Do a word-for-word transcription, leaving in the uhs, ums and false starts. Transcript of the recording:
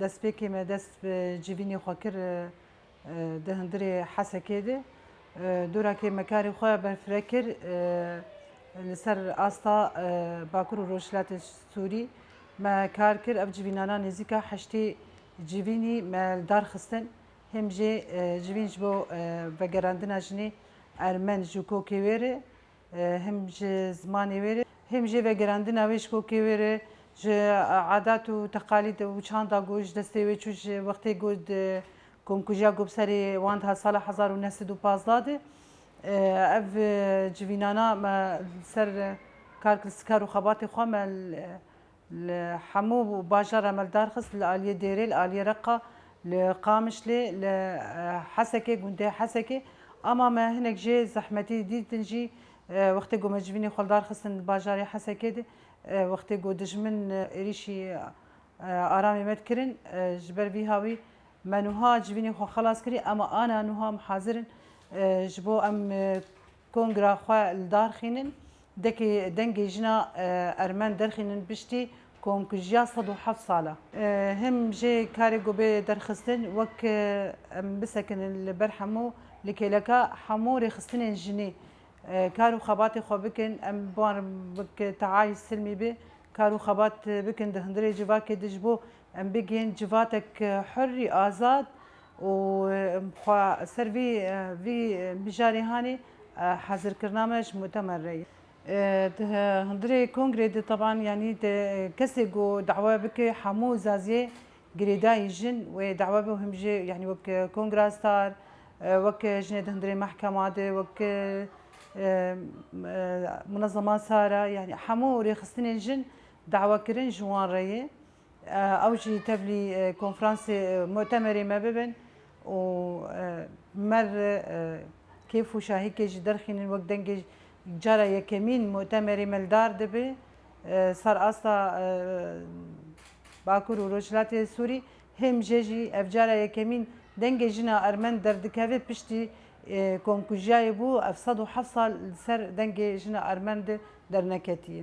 Destpêkê me dest bi civînê xwe kir, e, e, di hundirê Hesekê de. E, dora kê me karê xwe berfireh kir, e, li ser asta, e, Bakur û Rojhilatê Sûrî me kar kir. Ev civînana nêzîka heştê civînî me li dar xistin. Hêm jê, e, civîn ji bo, e, vegerandina jinê Ermen ji kokê wê re, e, him ji zimanê wê re, him jê vegerandina wê ji kokê wê re, ji adat û teqalîd û çanda ku ji destê wê çû ji wextê ku di komkujiya ku bi serê wan dihat sala hezar û neh sed û pazdeh de, e, ev, e, civînana me li ser kar kir, kar û xebatê xwe me li, li hemû bajara me li dar xist, li aliyê Dêrê, li aliyê Reqa, li Qamişlê, li, e, Hesekê, gundê Hesekê. Ama me hinek jê zehmetî dîtin jî, e, wextê ku me civînê xwe li dar xistin li bajarê Hesekê de, e, wextê ku dijmin, e, êrîşî, e, aramê me dikirin, e, ji ber vî hawî me nuha civînê xwe xelas kirî, ema ana nuha em hazir in, e, ji bo em, e, kongra xwe li dar xînin. Dekê, dengê jina, e, Ermen derxînin piştî komkujiya sed û heft sala. E, him jê karê ku bê derxistin, wek, e, em bisekinin li ber hemû li kêleka hemû rêxistinên jinê, e, kar û xebatê xwe bikin, em bi wan re wek teayî silmî bi kar û xebat bikin di hundirê civakê de ji bo em bigihên civatek, e, hurrî azad û, e, xwe ser vî, e, vî mijarê hanê, e, hazirkirina me ji mutemer re ye. E, di hundirê kongrê de teban, yanî de kesê ku dawe bike hemû zaziyê girêdayî jin wê dawe be him jê, yanî wek kongra star, e, wek jinê di hundirê mehkema de, wek, e, e, munezema sara, yanî hemû rêxistinên jin dawe kirin ji wan re ye. E, ew jî tevlî, e, konferansê, e, mutemerê me bibin û, e, mer, e, kêf û şahîkê jî derxînin wek dengê cara yekemîn mutemerê me li dar dibe, e, ser asta, e, Bakur û Rojhilatê Sûrî, hêm jê jî ev cara yekemîn dengê jina Ermen derdikeve piştî, e, komkujiyayê bû, ev sed û heft sal li ser dengê jina Ermen de derneketiye.